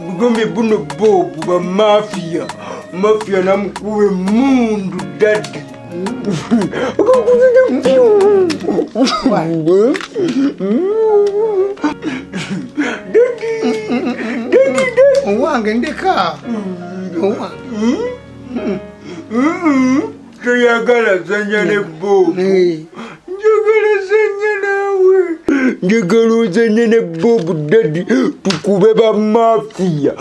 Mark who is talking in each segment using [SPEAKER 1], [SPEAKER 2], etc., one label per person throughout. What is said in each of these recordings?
[SPEAKER 1] Bugambye buno bobu ba mafia mafia namukuba emundu daddy.
[SPEAKER 2] Owange ndeka. Owange.
[SPEAKER 1] Toyagala zanya ne bobu. Njagala zanya naawe. Njagala ozanye ne bobu daddy tukube ba mafia.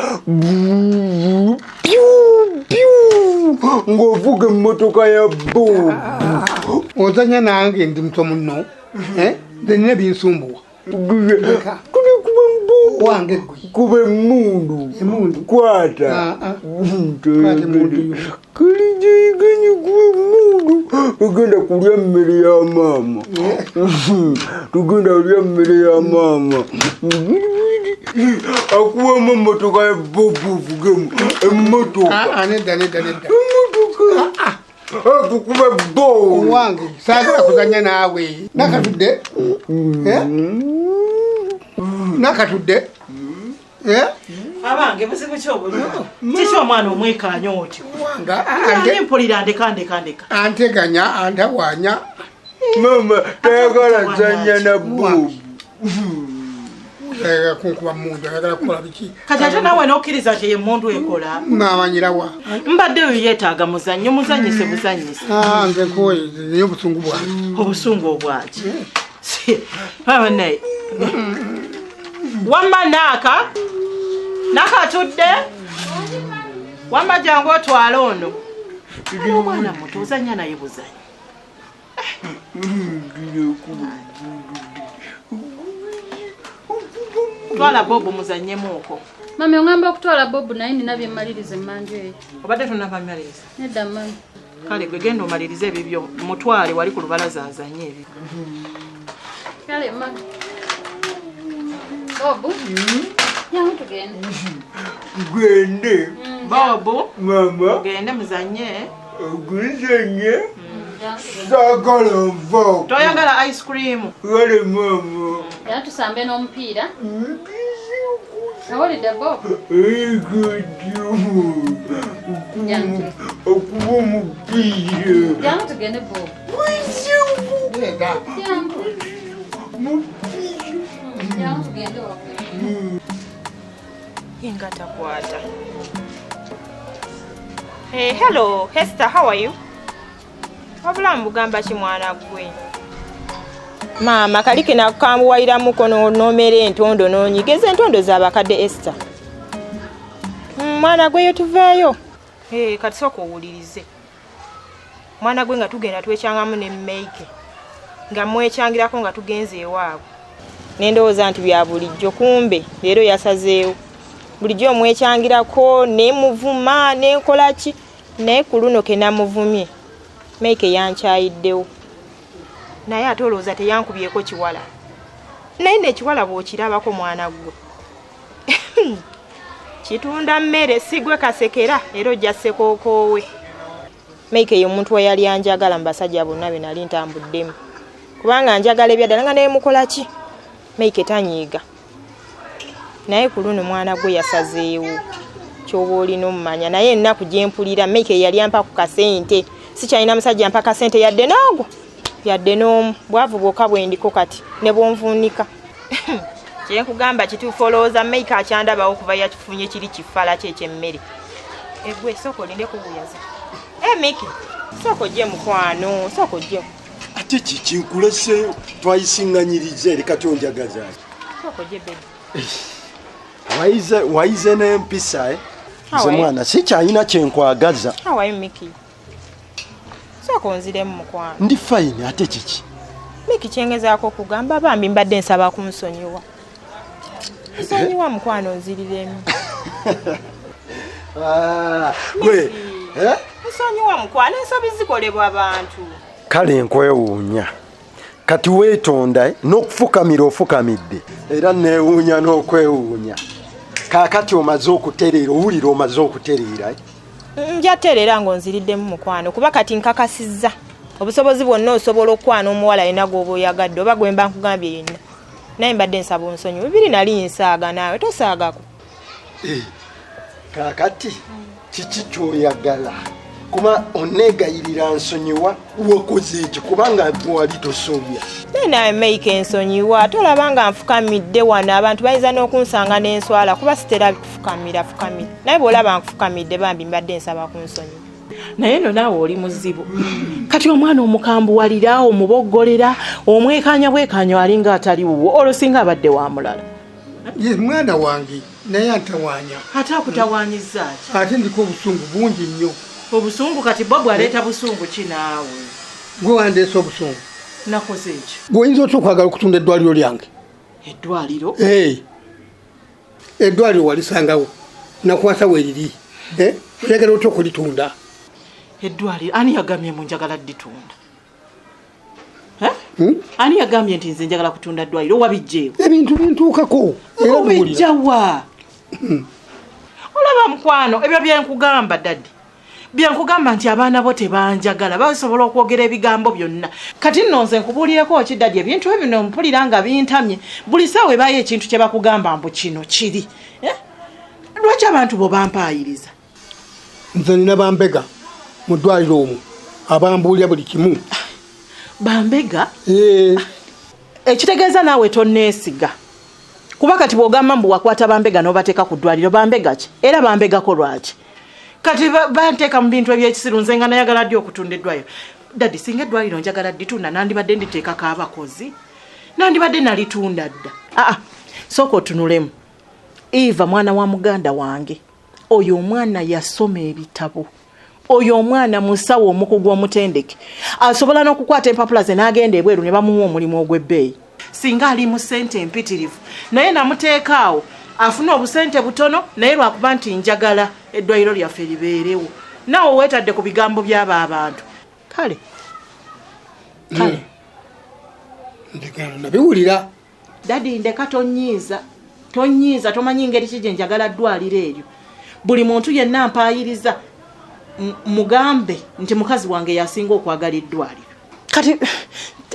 [SPEAKER 1] Piu piu ng'ovuga emmotoka ya bobu.
[SPEAKER 2] Ozanya nange ndi muto munno. Eh? Nze nina binsumbuwa. Wange gwe.
[SPEAKER 1] Kuba emundu.
[SPEAKER 2] Emundu.
[SPEAKER 1] Kwata.
[SPEAKER 2] Ah, ah. Kwata emundu yo.
[SPEAKER 1] Kalijaiganyi kuba emundu. Tugenda kulya mmere ya maama. Tugenda kulya mmere ya maama. Akuwamu emmotoka ya bobu ovugemu. Emmotoka.
[SPEAKER 2] Ah, ah, nedda nedda nedda.
[SPEAKER 1] Emmotoka. Tukuba boolu.
[SPEAKER 2] Owange saagala kuzanya naawe. Nakatudde. Eh? Nakatudde. Eh?
[SPEAKER 3] Abange buzibu ki obuliwo? Kiki omwana omwekaanya otyo?
[SPEAKER 2] Wange
[SPEAKER 3] Ani mpulira ndeka ndeka ndeka.
[SPEAKER 2] anteganya antawaanya.
[SPEAKER 1] Maama tayagala zanya na bobu.
[SPEAKER 2] Ayagala kunkuba mundu, ayagala kukola biki?
[SPEAKER 3] Kati ate naawe n'okkiriza nti eyo emmundu ekola.
[SPEAKER 2] Naamanyirawa.
[SPEAKER 3] Mbadde oyo yeetaaga muzannyo, muzannyise buzannyise.
[SPEAKER 2] Ah, nze nkooye naye obusungu bwange.
[SPEAKER 3] Obusungu obwaki? Maama naye. Wamma naaka. Naaka atudde. Wamma jangu otwale ono. Ali omwana muto ozannya naye buzanyi. Twala Bobu muzannyemuuko.
[SPEAKER 4] Mami ongamba okutwala Bobu naye nina bye mmaliriza emmanju eyo.
[SPEAKER 3] Obadde tonnabamaliriza?
[SPEAKER 4] Nedda mami.
[SPEAKER 3] Kale gwe genda omalirize ebibyo mutwale wali ku lubalaza azanye ebibyo.
[SPEAKER 4] Kale mami. Bobu. Jangu tugende.
[SPEAKER 1] Tugende.
[SPEAKER 3] Bobu.
[SPEAKER 1] Mama.
[SPEAKER 3] Tugende muzanye.
[SPEAKER 1] Guzanye. Saagala nvaako.
[SPEAKER 3] Toyagala ice cream?
[SPEAKER 1] Kale mama.
[SPEAKER 4] Era tusambe n'omupiira. Owulidde Bobu?
[SPEAKER 1] Okuba omupiira.
[SPEAKER 4] Jangu tugende Bobu.
[SPEAKER 2] Genda.
[SPEAKER 4] Jangu. Jangu tugende waffe.
[SPEAKER 5] Inga takwata. Hey, hello, Hester, how are you? Obulamu bugamba ki mwana gwe? Maama kali ke nakambuwaliramuko n'omera entondo n'onyigeza entondo z'abakadde Esther. Mwana gwe yo tuveeyo. Hey, kati sooka owulirize. Mwana gwe nga tugenda twekyangamu ne Meike. Nga mwekyangirako nga tugenze ewaabwe. Ne ndowooza nti bya bulijjo kumbe leero yasazeewo. Bulijjo omwekyangirako ne muvuma ne nkola ki naye ku luno ke namuvumye Meike yankyayiddewo. Naye ate olowooza teyankubyeko kiwala. Naye nno ekiwala bw'okirabako mwana gwe. Kitunda mmere si gwe kasekera era ojja ssekookoowe. Meike ye omuntu eyali anjagala mu basajja bonna be nali ntambuddemu. Kubanga njagala ebyaddala nga naye mukola ki? Meike tanyiiga. Naye ku luno mwana gwe yasazeewo. Ky'oba olina omumanya naye ennaku gye mpulira Meike yali ampa ku kasente. Sikyalina musajja ampa kasente yadde n'ogwo yadde n'omu. Bwavu bwokka bwe ndiko kati ne bwonvuunika. Kye nkugamba kituufu olowooza Meike akyandabawo okuva yakifunye kiri kifala kye eky'emmere. Egwe sooka olinde kubuyaza. Miki, sooka ojje mukwano, sooka ojje.
[SPEAKER 6] Ate kiki nkuleseeyo twayisiŋŋanyiriza eri kati onjagaza.
[SPEAKER 5] Sooka ojje baby.
[SPEAKER 6] Wayize wayize n'empisa eh? Nze mwana sikyalina kye nkwagaza.
[SPEAKER 5] How are you Miki? Sooka onziremu mukwano.
[SPEAKER 6] Ndi fine ate kiki?
[SPEAKER 5] Miki kyengezaako okugamba bambi mbadde nsaba kunsonyiwa. Nsonyiwa mukwano nziriremu.
[SPEAKER 6] Gwe eh?
[SPEAKER 5] Nsonyiwa mukwano ensobi zikolebwa abantu.
[SPEAKER 6] Kale nkwewuunya. Kati weetonda n'okufukamira ofukamidde. Era neewuunya n'okwewuunya. Kaakati omaze okutereera owulira omaze okutereera.
[SPEAKER 5] Nja tereera ng'onziriddemu mukwano kuba kati nkakasizza. Obusobozi bwonna osobola okukwana omuwala yenna gw'oba oyagadde oba gwe mba nkugambye yenna. Naye mbadde nsaba onsonyiwe, biri nali nsaaga naawe tosaagako.
[SPEAKER 6] Kaakati kiki kyoyagala? Kuba oneegayirira nsonyiwa, wakoze eki kubanga wali tosobya.
[SPEAKER 5] Naye naawe Meike ensonyiwa, tolaba nga nfukamidde wano, abantu bayinza n'okunsanga n'enswala kuba sitera kufukamira fukamira. Naye bw'olaba nfukamidde bambi mbadde nsaba kunsonyiwa.
[SPEAKER 3] Naye no naawe oli muzibu. Kati omwana omukambuwalira, omuboggolera, omwekanya bwekanya alinga atali wuwo, olwo singa abadde wa mulala.
[SPEAKER 2] Ye mwana wange naye antawaanya.
[SPEAKER 3] Ate akutawaanyizza ki?
[SPEAKER 2] Ate ndiko obusungu bungi nnyo.
[SPEAKER 3] Obusungu kati Bob aleeta busungu ki naawe?
[SPEAKER 2] Gwe wandeese obusungu.
[SPEAKER 3] Nakoze ekyo.
[SPEAKER 2] Gwe oyinza otya okwagala okutunda eddwaliro lyange?
[SPEAKER 3] Eddwaliro?
[SPEAKER 2] Eddwaliro walisangawo, nakwasa weeriri. Oyagala otya okulitunda?
[SPEAKER 3] Eddwaliro ani yagambye mbu njagala dditunda? Ani yagambye nti nze njagala kutunda ddwaliro? Wabijjeewo?
[SPEAKER 2] Ebintu bintuukako. Era
[SPEAKER 3] Obijjawa? Olaba mukwano, ebyo bye nkugamba daddy. Bye nkugamba nti abaana bo tebanjagala, basobola okwogera ebigambo byonna. Kati nno nze nkubuulireko ki daddy, ebintu ebyo bino mpulira nga bintamye. Buli ssaawa ebaayo ekintu kye bakugamba mbu kino kiri. Lwaki abantu bo bampaayiriza?
[SPEAKER 2] Nze nina bambega mu ddwaliro omwo abambuulira buli kimu.
[SPEAKER 3] Bambega? Ekitegeeza naawe tonneesiga. Kuba kati bw'ogamba mbu wakwata bambega n'obateeka ku ddwaliro, bambega ki? Era bambegako lwaki? Kati banteeka mu bintu eby'ekisiru, nze nga nayagala ddi okutunda eddwaliro? Daddy, singa eddwaliro njagala dditunda, nandibadde nditeekako abakozi. Nandibadde nalitunda dda. Sooka otunulemu. Eva mwana wa muganda wange. Oyo omwana yasoma ebitabo. Oyo omwana musawo omukugu omutendeke. Asobola n'okukwata empapula ze n'agenda ebweru ne bamuwa omulimu ogw'ebbeeyi. Singa ali mu ssente empitirivu. Naye namuteeka awo, afuna obusente butono, naye lwakuba nti njagala eddwaliro lyaffe libeerewo. Naawe weetadde ku bigambo by'abo abantu. Kale. Kale.
[SPEAKER 2] Ndekano nabiwulira.
[SPEAKER 3] Daddy ndeka tonyiiza. Tonyiiza, tomanyi ngeri ki gye njagala ddwaliro eryo. Buli muntu yenna mpaayiriza mugambe nti mukazi wange yasinga okwagala eddwaliro. Kati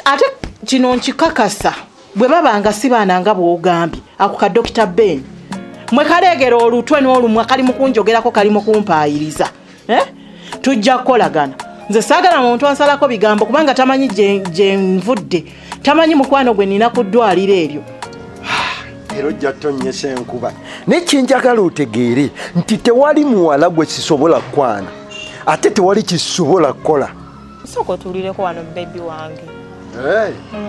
[SPEAKER 3] ate kino nkikakasa bwe baba nga si baana nga bw'ogambye, ako ka Dokita Ben. Mwe kaleegera olutwe n'olumwa kali mu kunjogerako, kali mu kumpaayiriza. Tujja kukolagana. Nze saagala muntu ansalako bigambo kubanga tamanyi gye nvudde. Tamanyi mukwano gwe nnina ku ddwaliro eryo.
[SPEAKER 6] Era ojja tonnyesa enkuba. Naye kye njagala otegeere nti tewali muwala gwe sisobola kukwana, ate tewali kisobola kukola.
[SPEAKER 5] Sooka otuulireko wano baby wange.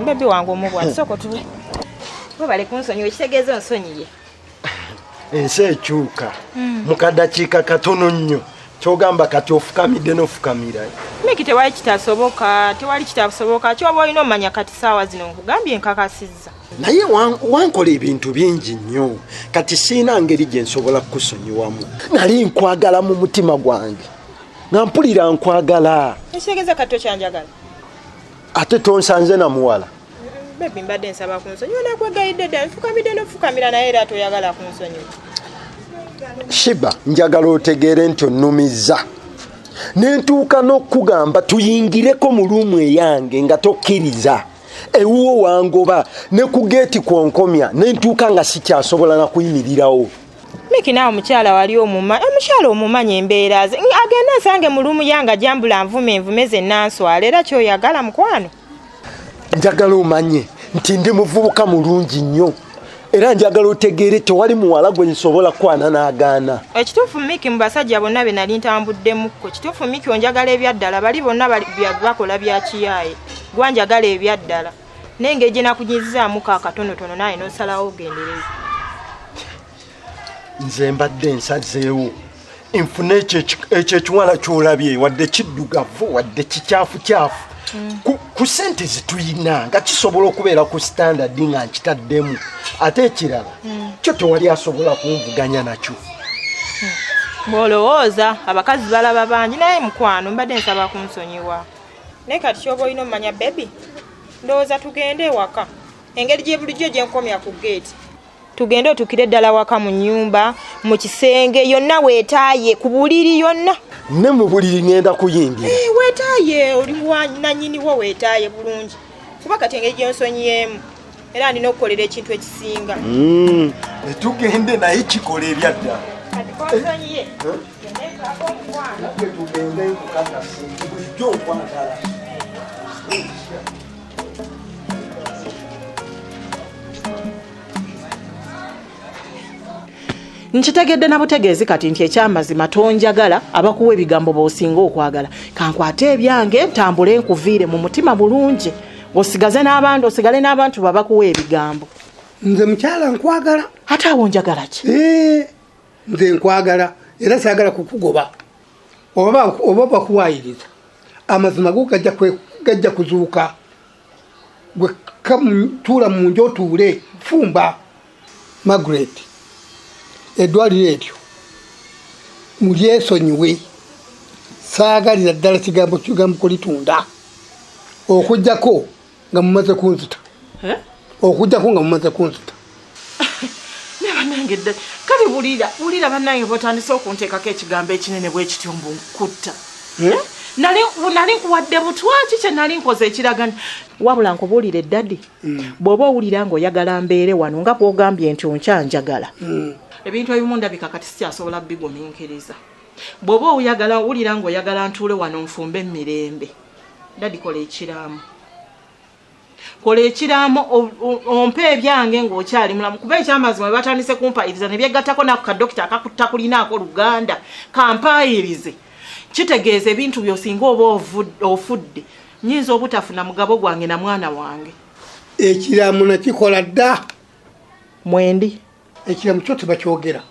[SPEAKER 5] Baby wange omubwa, sooka otuule. Webale kunsonyiwa, ekitegeeza onsonyiye.
[SPEAKER 6] Ensi ekyuka mu kadakiika katono nnyo. Kyogamba kati ofukamidde n'ofukamira.
[SPEAKER 5] Miki, tewali kitasoboka, tewali kitasoboka. Ky'oba olina omanya kati ssaawa zino nkugambye nkakasizza.
[SPEAKER 6] Naye wankola ebintu bingi nnyo. Kati sirina ngeri gye nsobola kukusonyiwamu. Nali nkwagala mu mutima gwange. Nga mpulira nkwagala.
[SPEAKER 5] Ekitegeeza kati tokyanjagala.
[SPEAKER 6] Ate tonsanze na muwala.
[SPEAKER 5] Baby, mbadde nsaba kunsonyiwa, nakwegayidde dda, nfukamidde n'okufukamira naye era toyagala kunsonyiwa.
[SPEAKER 6] Shiba, njagala otegeere nti onnumizza. Ne ntuuka n'okugamba tuyingireko mu luumu eyange nga tokkiriza. Ewuwo wangoba ne ku geeti kwonkomya ne ntuuka nga sikyasobola na kuyimirirawo.
[SPEAKER 5] Miki, naawe omukyala wali omukyala omumanyi embeera ze. Agenda nsange mu luumu yange ajambula nvume envume ze nanswala, era ky'oyagala mukwano.
[SPEAKER 6] Njagala omanye nti ndi muvubuka mulungi nnyo. Era njagala otegeere tewali muwala gwe nsobola kwana n'agaana.
[SPEAKER 5] Ekituufu Miki, mu basajja bonna be nali ntambuddemukko, kituufu Miki onjagala ebyaddala, bali bonna bakola bya kiyaaye. Gwe njagala ebyaddala. Naye engeri gye nakunyizaamuko akatonotono naye n'osalawo ogendereze.
[SPEAKER 6] Nze mbadde nsazeewo nfune ekyo ekiwala ky'olabye, wadde kiddugavu, wadde kikyafucyafu. Ku ssente ze tuyina nga kisobola okubeera ku standard nga nkitaddemu. Ate ekirala, kyo tewali asobola kunvuganya nakyo.
[SPEAKER 5] Bw'olowooza abakazi balaba bangi, naye mukwano mbadde nsaba kunsonyiwa. Naye kati ky'oba olina omanya baby, ndowooza tugende ewaka. Engeri gye bulijjo gye nkomya ku gate. Tugende otuukire ddala waka mu nnyumba, mu kisenge, yonna weetaaye, ku buliri yonna.
[SPEAKER 6] Ne mu buliri ŋŋenda kuyingira.
[SPEAKER 5] Weetaaye, oli wa nannyini wo weetaaye bulungi. Kuba kati engeri gye nsonyiyeemu. Era ndina okukolera ekintu ekisinga.
[SPEAKER 6] Netugende naye kikola ebyaddala.
[SPEAKER 5] Kati konsonyiye.
[SPEAKER 6] Tugende nkukakase bulijjo nkwagala.
[SPEAKER 3] Nkitegedde na butegeezi kati nti ekyamazima tonjagala, abakuwa ebigambo b'osinga okwagala. Kankwate ebyange ntambule nkuviire mu mutima bulungi, osigaze n'abantu, osigale n'abantu babakuwa ebigambo.
[SPEAKER 2] Nze mukyala nkwagala.
[SPEAKER 3] Ate awo njagala ki?
[SPEAKER 2] Nze nkwagala era saagala kukugoba. Oba bakuwaayiriza amazima go gajja kuzuuka. Gwe tuula mu nju otuule fumba. Margaret, eddwaliro eryo mulyesonyiwe, saagalira ddala kigambo kigambo kulitunda okuggyako nga mumaze kunzita. Okuggyako nga mumaze kunzita.
[SPEAKER 3] Ne bannange ddala kale wulira bannange bw'otandise okunteekako ekigambo ekinene bwe kityo mbu nkutta. Nali nkuwadde butwa ki kye nali nkoze ekiragano? Wabula nkubuulire ddadi, bw'oba owulira ng'oyagala mbeere wano nga bw'ogambye nti onkyanjagala. Ebintu ebimu ndabika kati sikyasobola bigumiikiriza. Bw'oba oyagala owulira ng'oyagala ntuule wano nfumbe emirembe, ddadi kola ekiraamo. Kola ekiraamo ompe ebyange ng'okyali mulamu, kuba ekyamazima bwe batandise kumpayiriza ne byegattako n'ako kadokita akakutakulinaako Luganda kampayirize. Kitegeeza ebintu by'osinga oba ofudde, nnyinza obutafuna mugabo gwange na mwana wange.
[SPEAKER 2] Ekiraamo nakikola dda.
[SPEAKER 3] Mwendi.
[SPEAKER 2] Ekiraamo kyo tebakyogera.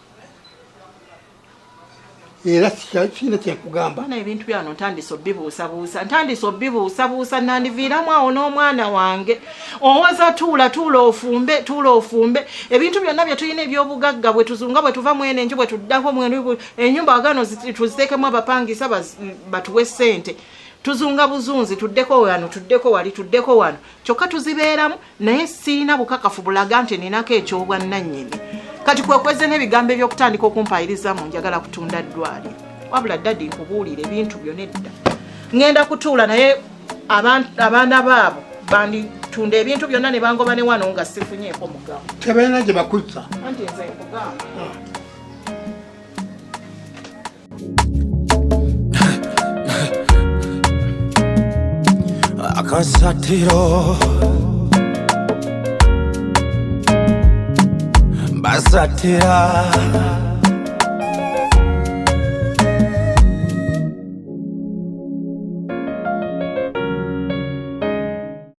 [SPEAKER 2] Era sirina kyekugamba.
[SPEAKER 3] Bana ebintu byano ntandise obibuusabuusa, ntandise obibuusabuusa, nandiviiramu awo n'omwana wange. Owoza tuula, tuula ofumbe, tuula ofumbe. Ebintu byonna bye tulina eby'obugagga bwe tuzunga bwe tuva mwene enju bwe tuddako mwene ennyumba wagano tuziteekemu abapangisa batuwe ssente. Tuzunga buzunzi tuddeko wano, tuddeko wali, tuddeko wano. Kyokka tuzibeeramu naye sirina bukakafu bulaga nti ninako eky'obwannannyini. Kati kwekweze n'ebigambo eby'okutandika okumpayirizamu njagala kutunda ddwaliro. Wabula ddadi nkubuulire ebintu byo nedda. Ngenda kutuula naye abaana baabo banditunda ebintu byonna ne bangoba ne wano nga sifunyeeko mugabo.
[SPEAKER 2] Tebalina gye bakuzza.
[SPEAKER 3] Anti nze nkugamba.
[SPEAKER 7] Akasatiro basatira.